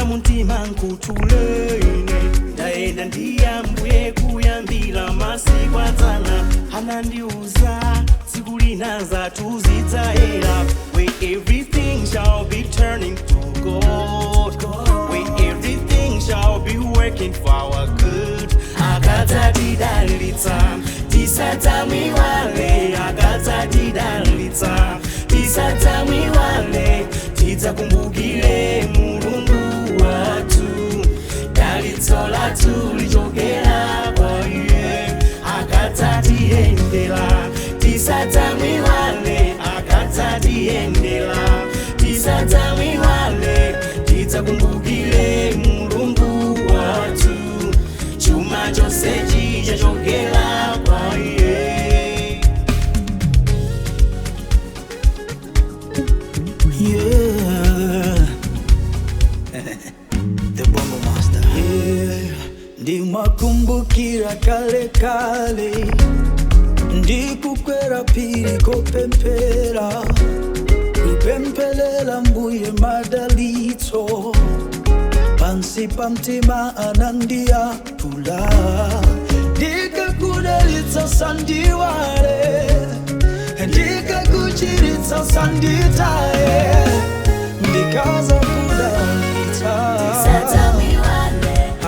Muntima nkutulene ndaenda ndiyambuye kuyambira masiku adzana anandiuza tsiku lina zatuzidzaera, where everything shall be turning to gold, where everything shall be working for our good. Akadzatidalitsa tisadzamwiwale, akadzatidalitsa tisadzamwiwale, tidzakumbukire Mulungu wathu, dalitso lathu lichokera kwa iye. Akadzatiyendera tisadzamwiwale, akadzatiyendera tisadzamwiwale, tidzakumbukire Mulungu wathu, chuma chonse chichachokera kwa iye. Yeah. The Bongo Master. Yeah. Ndimakumbukira kale kale ndikukwera phiri kopemphera kupemphelela mbuye madalitso pansi pa mtima anandiyaphula ndikakudalitsa sandiwale ndikakuchiritsa sanditaye ndikaza kudalitsa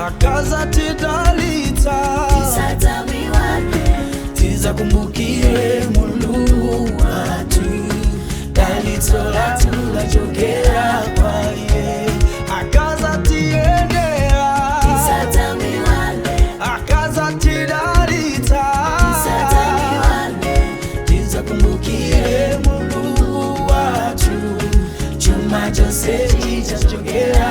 akazatidalitsa tizakumbukire Mulungu wathu dalitso lathu lachokera kwa iye akazatiyendera akazatidalitsa tizakumbukire Mulungu wathu chuma chonse chichachokera.